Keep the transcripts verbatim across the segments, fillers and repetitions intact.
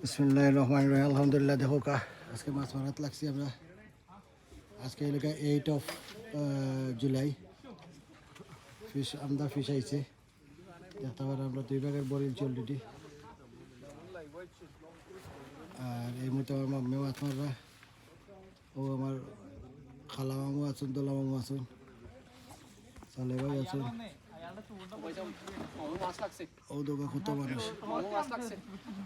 বিসমিল্লাহির রহমানির রহিম। আলহামদুলিল্লাহ, দেখো কা, আজকে মাছ মারাত লাগছি আমরা। আজকে এলাকা এইট অফ জুলাই। ফিশ, আমদা ফিশ আইছে। দেখতে পারেন আমরা দুই ভাগের বরিল চি অলরেডি। আর এই মুহূর্তে আমার মাম্মি মাছ মাররা। ও আমার খালা মামু আছইন, দোলা মামু আছইন, সালে ভাই আছইন। ও দোকা কত মানুষ।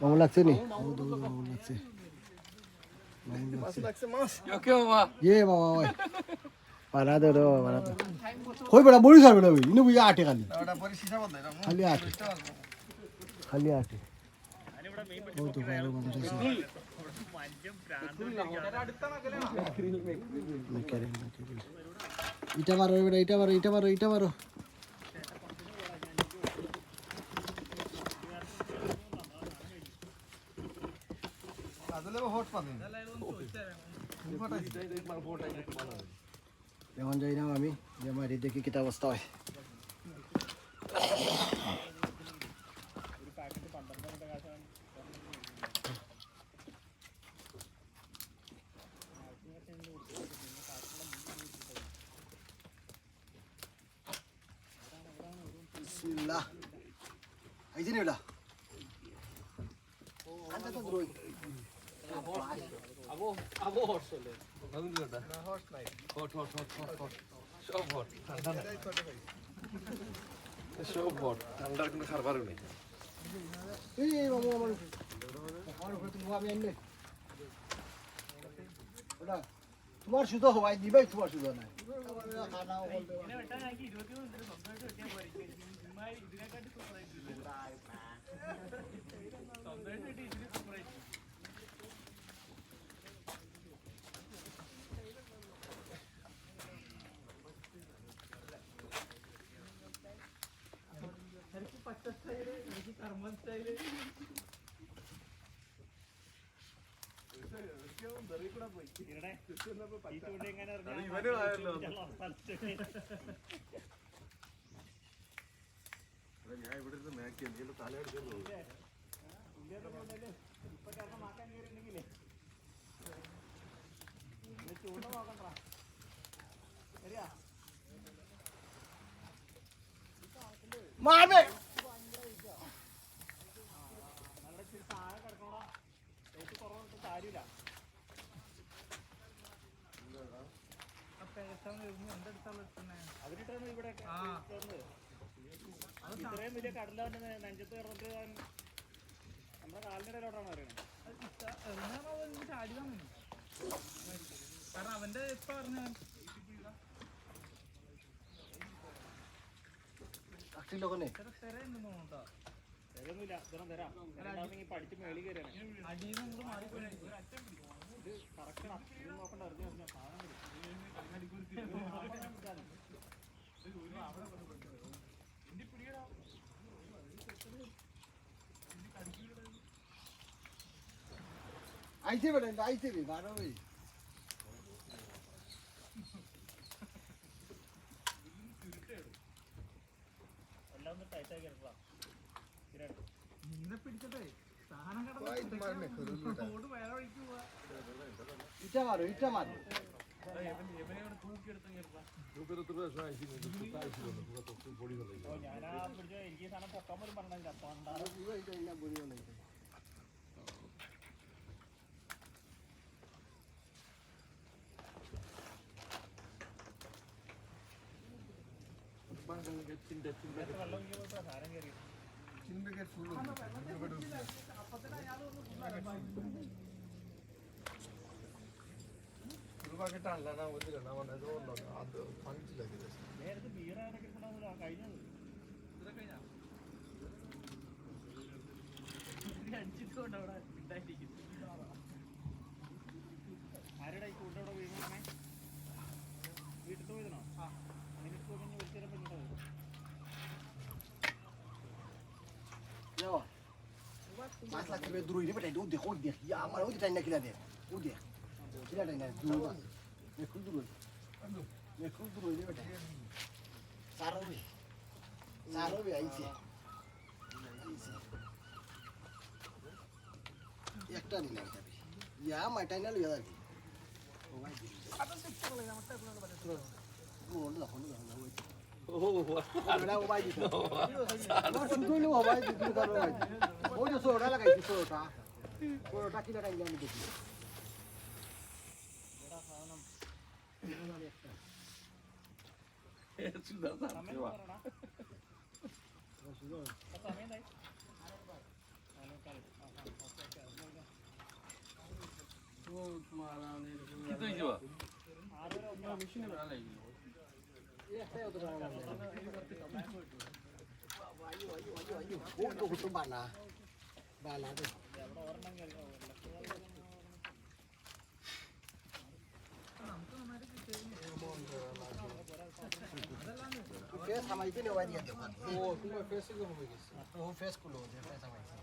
মামু লাগছে নি? ও দোকা মামু লাগছে। মামু লাগছে। ইয়ে বাবা ভাই। পারা দে রে বাবা, পারা দে। কই বেটা, বড়ি যাবে না ওই। ইনো বুঝে আটে খালি। খালি আটে। খালি আটে। ও তো বাইরে মানুষ আছে। মেকারে, মেকারে। ইটা মারো, এবার ইটা মারো, ইটা মারো, ইটা মারো। এখন যাইরাম আমি, যে মারি দেখি কিতা অবস্থা হয়। বিসমিল্লাহ। আইছে নি ওটা? আনতে তো দূরই। আবো, আবো হর্ষ লে। Hot, hot, hot, hot, hot. সব হট। ঠান্ডা না। সব হট। ঠান্ডার কোনো কারবারও নেই। এই, এই, মামু, আমার উপরে। আমার উপরে তুমি আমি আনলে। ওটা তোমার সুতো হওয়াই দিবাই, তোমার সুতো নাই। അവരിട്ടാണ് ഇവിടെ ഇത്രയും വലിയ കടലാന്റെ നെ-, നെഞ്ചത്ത് കയറിട്ട് അവൻ നമ്മുടെ കാലിനിടയിലോട്ടാണ് എറിയണത്. അത് ഇത്ത-, എറിഞ്ഞാൽ അവൻ ഇങ്ങനെ ചാടിയതാണ്. കാരണം അവന്റെ ഇപ്പൊ പറഞ്ഞ ഇത്ര, ഇത്ര ഉണ്ടെന്ന് തോന്നുന്നുണ്ടോ? തരൊന്നുമില്ല, ഇതൊന്നും തരാം. രണ്ടാമത് ഇപ്പൊ അടിച്ച് മേളിൽ കയറിയാണ്. അടിയിൽ നിന്ന് ഇങ്ങോട്ട് മാറിപ്പോയി. ഇത് കറക്റ്റ് ഇത് നോക്കണ്ട, എറിഞ്ഞ, എറിഞ്ഞ സാധനം വരും. আইছে বেটা, আইছে রে, বারো রে। എല്ലാം ഒന്ന് ടൈറ്റ് ആക്കി എടുക്കാം. നിന്നെ പിടിച്ചിട്ടേ സാധനം ഓയ്, ഇത് മറന്നേ, കടന്നു. കയറില്ല. ഓട് വേറെ വഴിക്ക് പോവാ. ഇറ്റ മാറോ, ഇറ്റ മാറോ. ഇവനെ, ഇവനെ ഇവിടെ തൂക്കിയെടുത്ത് ഇങ്ങ് ഇടலாம். തൂക്കത്തിൽ എത്ര പ്രാവശ്യം അയച്ചു? ഓ, ഞാൻ ആ പിടിച്ച, എനിക്ക് ഈ സാധനം പൊക്കാൻ പോലും പറഞ്ഞില്ല. അപ്പൊ ആരുടെ ഈ കൂട്ടം അവിടെ വീണേ? വീട്ടിൽ പോയതാണോ? ആ. അതിനെടുത്ത് പോയി കഴിഞ്ഞാൽ വലിച്ചേരാൻ പറ്റുമോ? মাছ লাগছে বে, দূর হইরে বেটা, ওই দেখ, ওই দেখ, ইয়া, আমার ওই টাইম না কিলা দে, ওই দেখ, কিলা টাইম না, দূর মাছ, একটু দূর হইরে, একটু দূর হইরে বেটা, সারো বে, সারো বে, আইছে, আইছে। একটা দিন আমি যাবি। ইয়া, মাইটাই না লইয়া যাবি। ও ভাই, দিবি। ও, ওটা দেখো, ওটা দেখো, ওই। ও, ওটা ও ভাই দিছে। আমার শুধু হইলো ও ভাই দিছে, তার ও ভাই। ওই যে সোডা লাগাইছি, সোডা। সোডা কি লাগাইলে আমি দেখি। সুদা সাথে। কি তো হইছে বা? মেশিনে বেড়া লাগি। ও, ও, ও, বালা। বালা দে। ফেস হামাইতে নেওয়া দিয়ে দোকান। ও, তোমার ফেস এগুলো হয়ে গেছে। ও, ফেস খুলো, যে ফেস হামাইছে।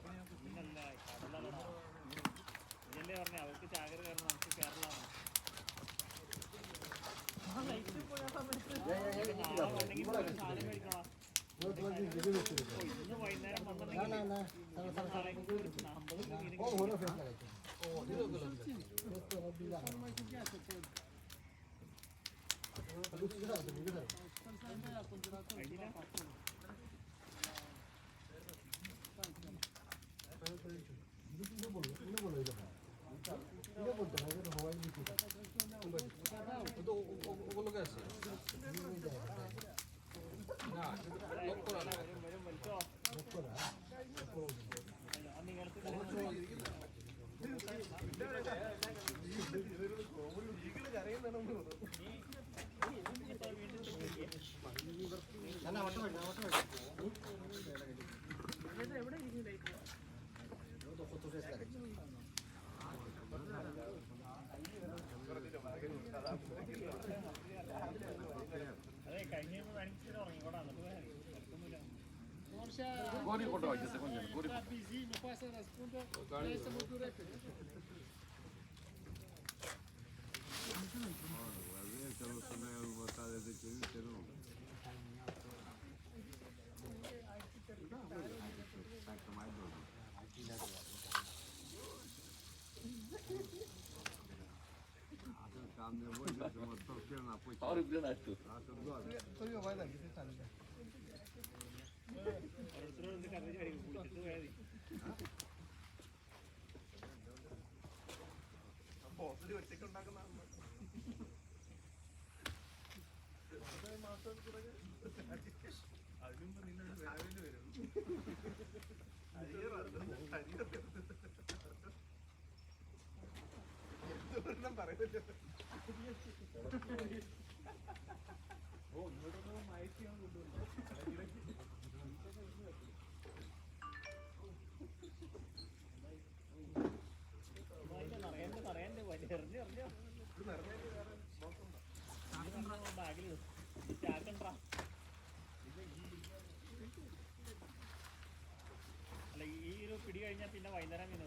അല്ല, ഈ ഒരു പിടി കഴിഞ്ഞാൽ പിന്നെ വൈകുന്നേരം മീൻ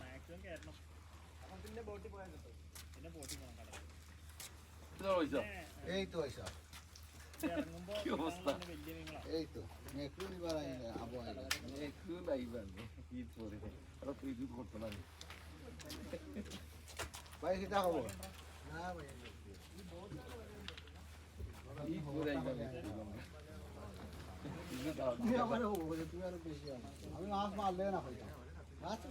മാക്സിമം കയറണം. അപ്പൊ പിന്നെ ബോട്ടിൽ പോയാൽ കിട്ടും. പിന്നെ ബോട്ടിൽ പോകണം കടലിൽ. এই তো আইসা। এই তো আইসা। কি অবস্থা? এই তো। মেকরুন এবার আইলে, আবু আইলে। মেকরুন আইবা নি? ঈদ পরে। আর তুই ঈদ করতে না। ভাই, কিতা খবর? না ভাই। ঈদ পরে আইবা মেকরুন। তুমি আমারে খবর বলে, তুমি আরো বেশি আনো। আমি মাছ মারলে না হইতাম। মাছ তো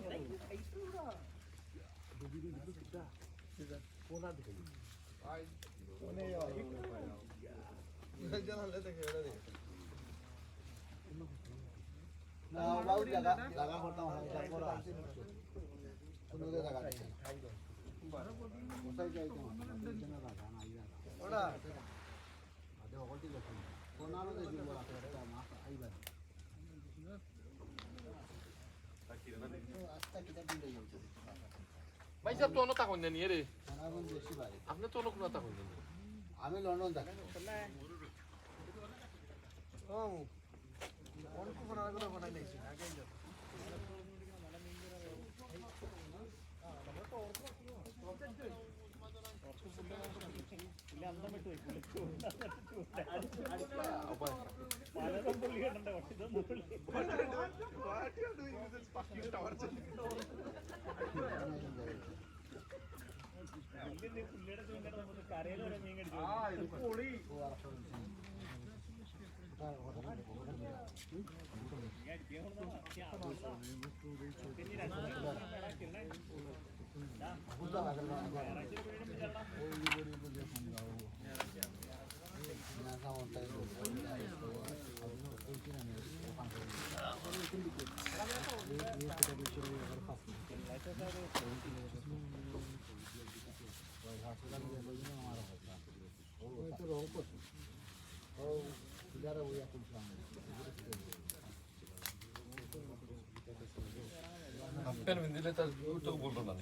না, ওরাও জায়গা, জায়গা করতাম, হয়, জায়গা করা আছে। কোনো জায়গা নেই। কোথায় যাই তোমার? ওরা। আদে, ওখান থেকে যাচ্ছি। কোন আলো দেখি, ওরা, ওরা, মাছ আইবা। ভাই সাহেব, তো অন্য থাকইন না নি রে? আপনি তো অন্য কোনো থাকইন না নি? আমি লন্ডন থাকি। ও, কোন কোন ফোন আর কোনো ফোন নাই, আগে যাও। പലതും പുള്ളി കണ്ടോ, ഇതൊന്നും പുള്ളി. What are you doing with this fucking torch? Half pant পিন্ধিলে তার তো বললো না।